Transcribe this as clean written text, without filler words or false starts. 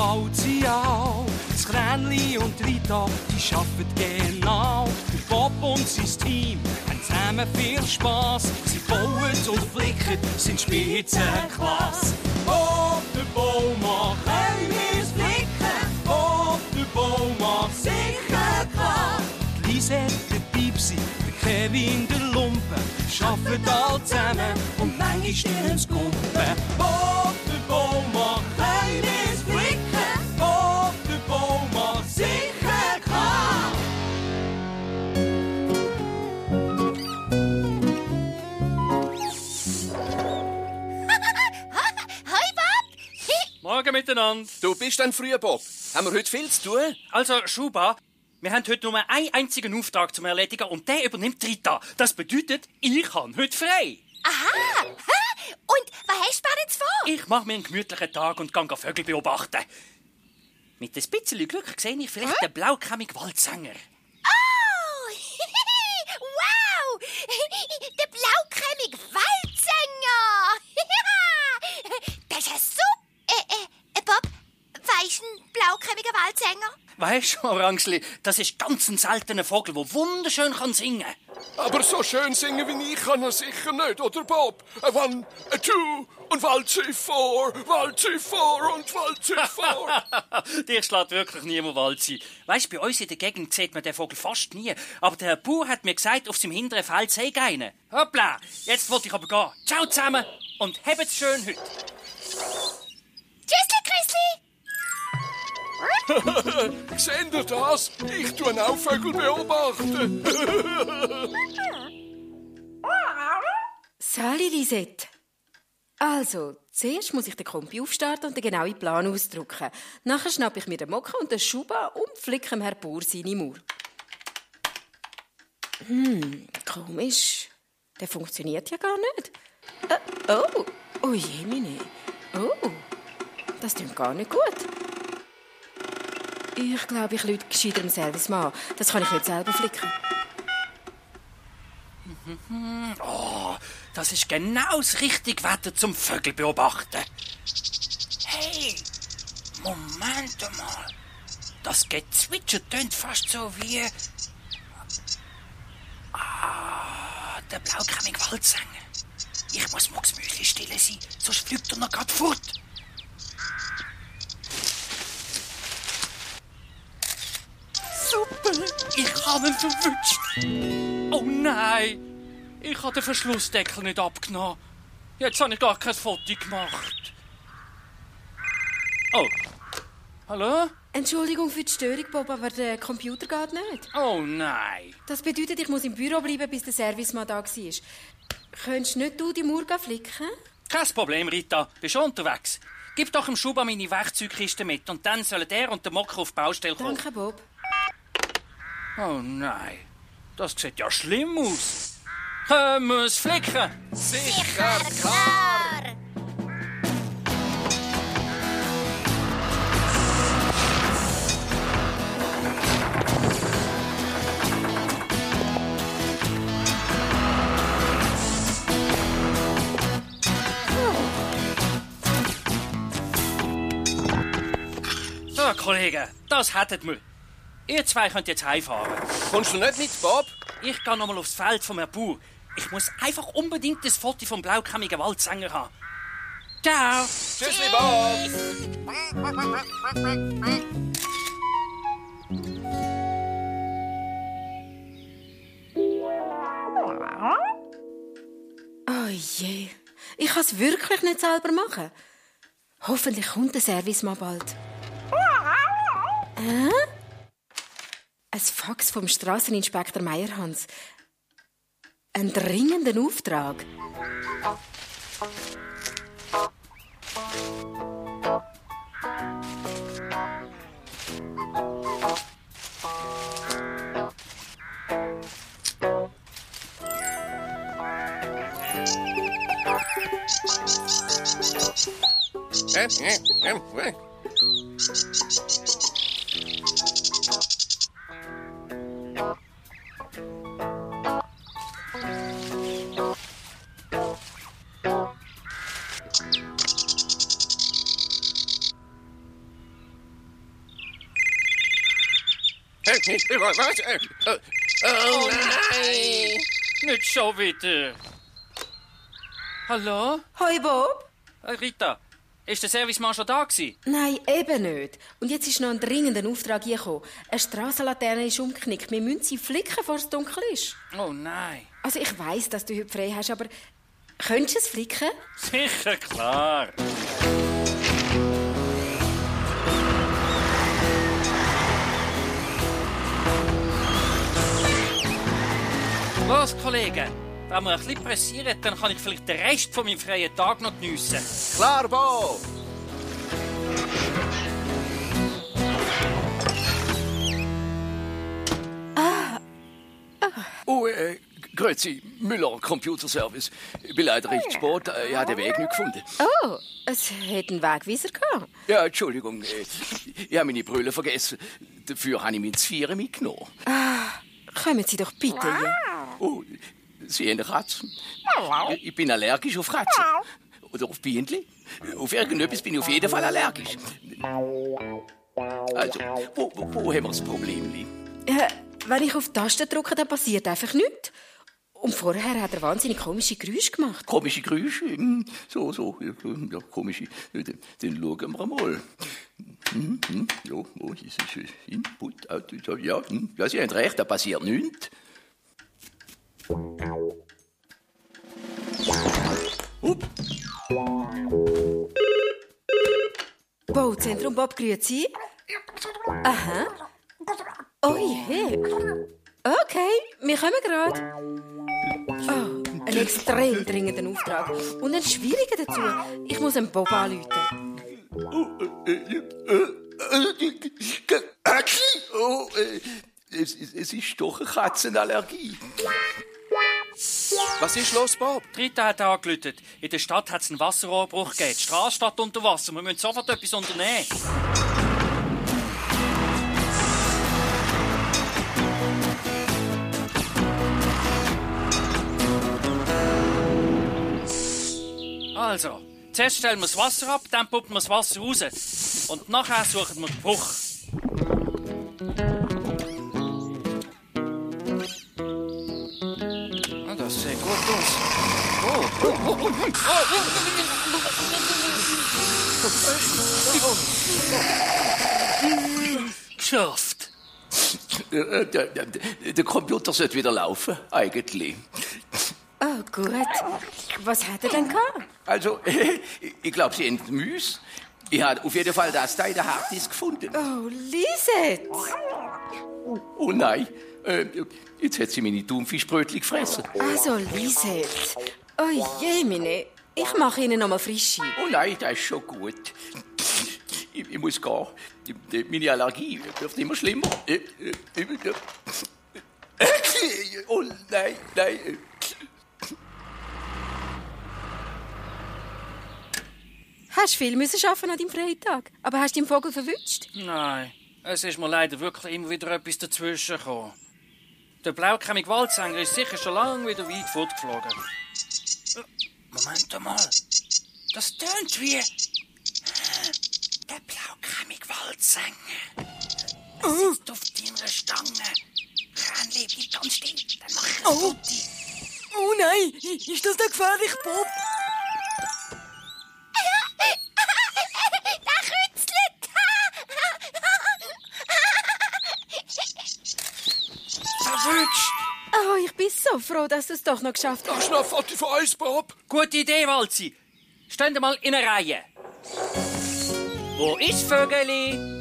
baut sie auch. Das Kränli und Rita, die arbeiten genau. Der Bob und sein Team haben zusammen viel Spass. Sie bauen und flicken, sind Spitzenklasse. Ob der Bau macht, können wir's flicken. Ob der Bau macht, sicher klar. Die Lisette, der Piepsi, der Kevin, der Lumpen, arbeiten alle zusammen und manchmal stillen's Kumpen. Ob der Bau macht, können wir's flicken. Ob der Bau macht, sicher klar. Hoi, Bob! Morgen miteinander. Du bist ein früher Bob. Haben wir heute viel zu tun? Also, Schuba, wir haben heute nur einen einzigen Auftrag zum Erledigen und der übernimmt Rita. Das bedeutet, ich habe heute frei. Aha! Und was hast du jetzt vor? Ich mache mir einen gemütlichen Tag und gehe Vögel beobachten. Mit ein bisschen Glück sehe ich vielleicht den blaukämmigen Waldsänger. Oh! Wow! Der blaukämmige Waldsänger! Das ist ja super! Bob, weisst du ein blaukämmiger Waldsänger? Weisst du, Orangsli, das ist ganz ein seltener Vogel, der wunderschön singen kann. Aber so schön singen wie ich kann er sicher nicht, oder Bob? A one, a two und Walze four und Walze four. Dir schlägt wirklich niemand Walze. Weisst du, bei uns in der Gegend sieht man den Vogel fast nie. Aber der Herr Bauer hat mir gesagt, auf seinem hinteren Feld sei einen. Hoppla, jetzt wollte ich aber gehen. Ciao zusammen und habt's schön heute. Tschüssli, Chrisli! Seht ihr das? Ich tue auch Vögel beobachten. Sali, Lisette. Also, zuerst muss ich den Kompi aufstarten und den genauen Plan ausdrucken. Nachher schnappe ich mir den Mokka und den Schuba und flicke dem Herr Bauer seine Mauer. Komisch. Der funktioniert ja gar nicht. Oh jemine. Oh, das klingt gar nicht gut. Ich glaube, ich rufe gescheiter im Servicemann an. Das kann ich nicht selber flicken. Oh, das ist genau das richtige Wetter zum Vögel beobachten. Hey, Moment mal. Das Gezwitscher tönt fast so wie... der blaukämmige Waldsänger. Ich muss mucksmüsli still sein, sonst fliegt er noch grad fort. Super, ich habe ihn verwünscht. Oh nein, ich habe den Verschlussdeckel nicht abgenommen. Jetzt habe ich gar kein Foto gemacht. Oh, hallo? Entschuldigung für die Störung, Bob, aber der Computer geht nicht. Oh nein. Das bedeutet, ich muss im Büro bleiben, bis der Servicemann da war. Könntest nicht du die Mauer flicken? Kein Problem, Rita. Bist schon unterwegs. Gib doch dem Schuba meine Werkzeugkiste mit und dann sollen er und der Mokka auf die Baustelle kommen. Danke, Bob. Oh nein, das sieht ja schlimm aus. Können wir es flicken? Sicher klar. So, Kollegen, das hättet wir. Ihr zwei könnt jetzt heimfahren. Kommst du nicht mit, Bob? Ich gehe noch mal aufs Feld von Herrn Bauer. Ich muss einfach unbedingt das Foto vom blaukämmigen Waldsänger haben. Ciao. Tschüssli, Bob. Oh je, ich kann es wirklich nicht selber machen. Hoffentlich kommt der Servicemann bald. Ein Fax vom Strasseninspektor Meyerhans. Ein dringender Auftrag. Was? Oh nein! Nicht schon wieder. Hallo? Hoi Bob. Rita, ist der Servicemann schon da gewesen? Nein, eben nicht. Und jetzt ist noch ein dringender Auftrag gekommen. Eine Strassenlaterne ist umgeknickt. Wir müssen sie flicken, bevor es dunkel ist. Oh nein. Also ich weiss, dass du heute frei hast, aber könntest du es flicken? Sicher, klar. Los, Kollegen. Wenn wir ein bisschen pressieren, dann kann ich vielleicht den Rest von meinem freien Tag noch geniessen. Klar, Bob! Oh, grüezi, Müller Computerservice. Ich bin leider recht spät. Ich habe den Weg nicht gefunden. Oh, es hätte einen Wegweiser gehabt. Ja, Entschuldigung. Ich habe meine Brille vergessen. Dafür habe ich mein Zvieren mitgenommen. Kommen Sie doch bitte hier. Oh, Sie haben eine Katze? Ich bin allergisch auf Katzen. Oder auf Bienen. Auf irgendetwas bin ich auf jeden Fall allergisch. Also, wo haben wir das Problem? Wenn ich auf die Taste drücke, dann passiert einfach nichts. Und vorher hat er wahnsinnig komische Geräusche gemacht. Komische Geräusche? So, ja, komische. Dann schauen wir mal. Ja, oh, das ist Input, Output, ja, Sie haben recht, da passiert nichts. Bauzentrum Bob, grüezi. Aha. Oh je. Okay, wir kommen gerade. Oh, ein extrem dringender Auftrag. Und ein schwieriger dazu. Ich muss einen Bob anrufen. Oh, es ist doch eine Katzenallergie. Was ist los, Bob? Die Rita hat angerufen. In der Stadt hat es einen Wasserrohrbruch gegeben. Die Strasse steht unter Wasser. Wir müssen sofort etwas unternehmen. Also, zuerst stellen wir das Wasser ab, dann pumpen wir das Wasser raus. Und nachher suchen wir den Bruch. Ah, das sieht gut aus. Geschafft. Der Computer sollte wieder laufen, eigentlich. Oh, gut. Was hat er denn gehabt? Also, ich glaube, Sie haben Gemüse. Ich habe auf jeden Fall das da in der Harddisk gefunden. Oh, Lisette. Oh nein, jetzt hat sie meine Thunfischbrötchen gefressen. Also, Lisette. Oh je, meine. Ich mache Ihnen noch mal frische. Oh nein, das ist schon gut. Ich muss gehen. Meine Allergie wird immer schlimmer. Oh nein. Hast du viel müssen arbeiten an deinem Freitag? Aber hast du den Vogel verwünscht? Nein, es ist mir leider wirklich immer wieder etwas dazwischen gekommen. Der blaukämmige Waldsänger ist sicher schon lange wieder weit fortgeflogen. Moment mal. Das tönt wie... Der blaukämmige Waldsänger. Er sitzt auf deiner Stange. Kränli, bleib ganz still, dann mach ich ein Foto. Oh nein, ist das der gefährlich, Bob? Der kützelt! Verwünscht! Oh, ich bin so froh, dass du es doch noch geschafft hast. Schnell Foto von uns, Bob. Gute Idee, Walzi. Stehen mal in eine Reihe. Wo ist Vögeli?